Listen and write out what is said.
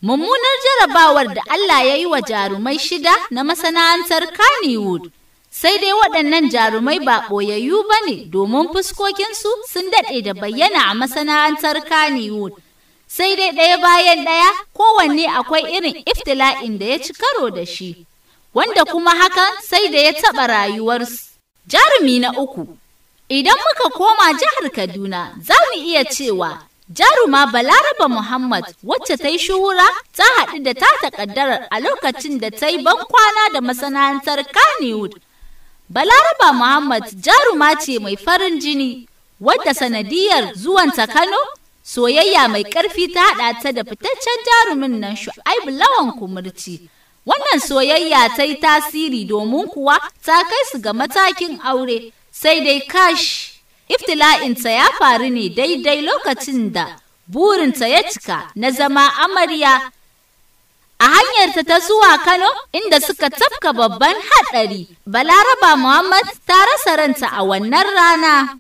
Mummunar jarabawar da Allah ya yi wa jarumai shida na masana'antar Kannywood. Sai dai waɗannan jarumai ba ɓoyayyu ba ne, domin fuskokinsu sun daɗe da bayyana a masana'antar Kannywood. Sai dai ɗaya bayan ɗaya, kowanne akwai irin iftila'in da ya ci karo da shi, wanda kuma hakan sai da ya taɓa rayuwarsu. Jarumi na uku, idan muka koma jihar Kaduna, za mu iya cewa jaruma Balaraba Muhammad, wacce ta yi shuhura, ta haɗu da ta ƙaddarar a lokacin da ta yi bankwana da masana'antar Kannywood. Balaraba Muhammad jaruma ce mai farin jini, wadda sanadiyar zuwanta Kano, soyayya mai ƙarfi ta haɗa ta da fitaccen jarumin nan Shu'aibu Lawan Kumurci. Wannan soyayya ta yi tasiri, domin kuwa ta kai su ga matakin aure, sai dai kash, iftila'inta ya faru ne daidai lokacin da burinta ya cika na zama amarya. A hanyarta ta zuwa Kano, inda suka tafka babban haɗari, Balaraba Muhammad ta rasa ranta a wannan rana.